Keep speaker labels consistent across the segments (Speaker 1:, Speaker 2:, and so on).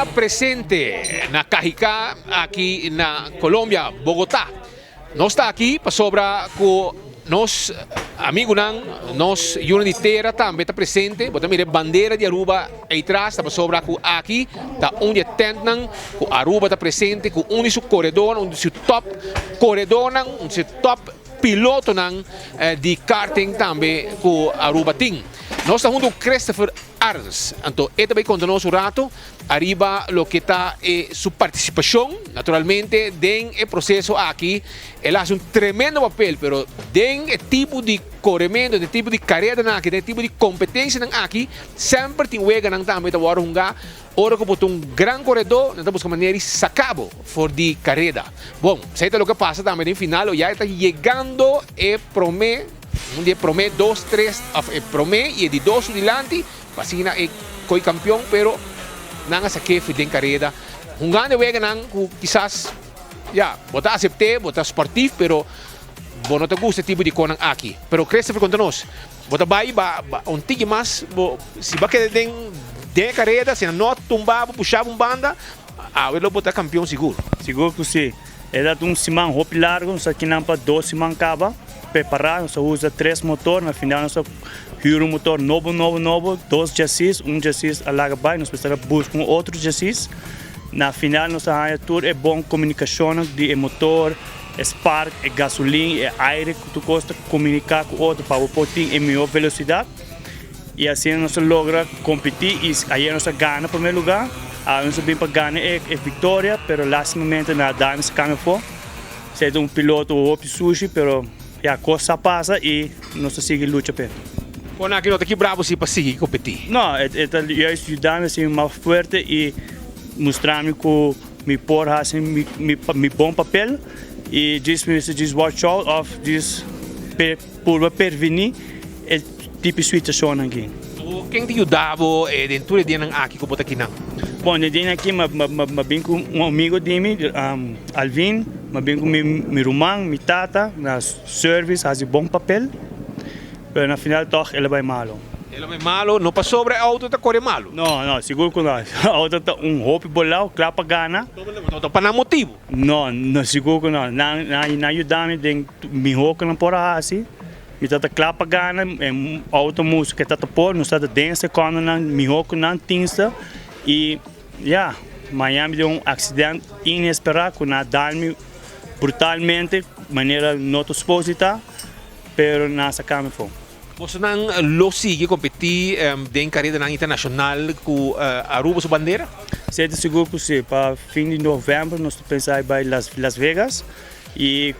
Speaker 1: ta presente na Cajicá aki na Colombia, Bogotá. Nos ta aki pasobra ku nos amigunan, nos yunan di tera tambe ta presente. Bo ta mira e bandera di Aruba ei tras, ta pasobra ku aki ta un di e tentnan ku Aruba ta presente ku un di su koredónan, un di su tòp koredónan, un di su tòp pilotonan di karting tambe ku Aruba tin. Nos ta huntu ku Christopher Arns, anto e ta bai konta nos un rato ariba loke ta e su partisipashon. Naturalmente den e proseso aki el a hasi un tremendo papel, pero den e tipo di koremento, den e tipo di karedanan aki, den e tipo di kompetensianan aki, semper tin weganan tambe ta wòrdu hungá. Ora ku bo ta un gran koredó, nan ta buska manera di saka bo for di kareda. Bon, esei ta loke a pasa tambe den final, o ya e ta yegando e promé, un di e promé dos, tres, òf e promé i e di dos su dilanti, pa asina e koi kampion, pero nan a sak'é for den kareda. Hungando e weganan ku kisas, ya, bo ta asept'é, bo ta sportif, pero bo no ta gusta e tipo di konan aki. Pero Christopher konta nos. Bo ta bai ba un tiki mas, bo si bo a keda den den e kareda, si nan no a tumba bo, pusha bo un banda, awe lo bo ta kampion sigur.
Speaker 2: Sigur ku si. E ta un siman hopi largu, nos a kinan pa dos siman kaba prepará, nos a usa tres motor, na final nos a hür un motor nobo nobo nobo, dos chasis, un chasis a laga bai, nos mester a buska un otro chasis, na final nos a haña tur e bon komunikashonnan di e motor, E spark, e gasolin, e aire ku tur kos ta komuniká ku otro pa bo por tin e mihó velosidat. I asina nos a logra kompetí i ayer nos a gana promé lugá. Awe nos a bin pa gana e viktoria pero lastimamente na Dani sa kambia afó. Esei ta un piloto hopi sushi pero ya kos sa pasa i nos ta sigui lucha p'e.
Speaker 1: Kon aki no ta kibrá bo si pa sigui kompetí?
Speaker 2: No, e ta juist yuda mi a sinti mas fuerte i mustra mi ku. Mi por hasi mi bon papel y djis mi mester djis watch out of djis purba pervini e tipo di situacionnan aki.
Speaker 1: Ken ta yuda bo den tur e dianan aki ku bo ta kinan?
Speaker 2: Bon, den dianan aki mi bin ku un amigo di mi, Alvin, mi bin ku mi ruman, mi tata na service hasi bon papel, pero na final tog el a bai malo.
Speaker 1: El a bai malo, no pasobra e auto ta kore malo.
Speaker 2: No, no, sigur ku no. Auto ta un hopi bolao, kla pa gana.
Speaker 1: No ta pa nan motibu.
Speaker 2: No, no, sigur ku no. Nan, nan, nan yuda mi den mihó ku nan por a hasi. Mi ta ta kla pa gana, e auto musu ke ta ta por, nos ta ta den sekondonan mihó ku nan tinsta. I ya, maña mi den un aksident inesperá ku nan a dal mi brutalmente, manera no ta supos di ta, pero nan a saka mi afó.
Speaker 1: Bosonan lo sigui kompetí den karedanan internashonal ku Aruba su bandera?
Speaker 2: Si, ta sigur ku si. Pa fin di novèmber nos ta pensa bai Las Vegas i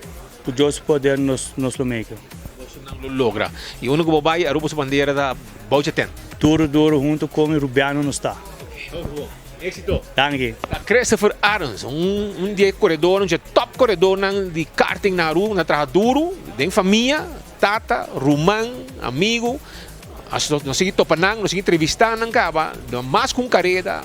Speaker 2: ku Dios su poder nos lo meke.
Speaker 1: Bosonan lo logra. I unda ku bo bai Aruba su bandera ta bou dje tent.
Speaker 2: Duru duru huntu ku mi Rubiano nos ta.
Speaker 1: Éxito.
Speaker 2: Danki.
Speaker 1: Christopher Arends, un di e koredornan, un di e top koredornan di karting na Aruba, nan a traha duru den famia. Tata, ruman, amigu, nos sigui topa nan, nos sigui entrevistá nan kaba, mas ku un kareda,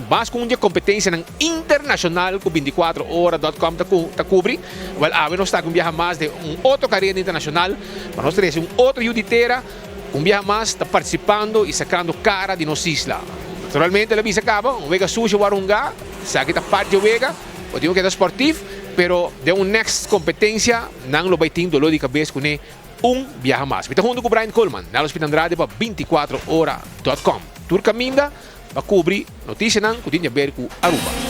Speaker 1: mas ku un di e kompetensianan internashonal ku bintikuatro ora dòt kòm ta kubri. Wèl, awe nos ta aki un biaha mas den un otro kareda internashonal pa nos trese un otro yu di tera ku un biaha mas ta partisipando i sakando kara di nos isla. Naturalmente el a bisa kaba, un wega sushi wòrdu hungá, esaki ta parti di e wega, bo tin ku keda spòrtif, pero den un next kompetensia, Nan lo bai tin doló di kabes kuné un biaha mas. Mi ta huntu ku Brian Koolman, Nelson Pita Andrade pa bintikuatro ora dòt kòm. Tur kaminda pa kubri notisianan ku tin di aber ku Aruba.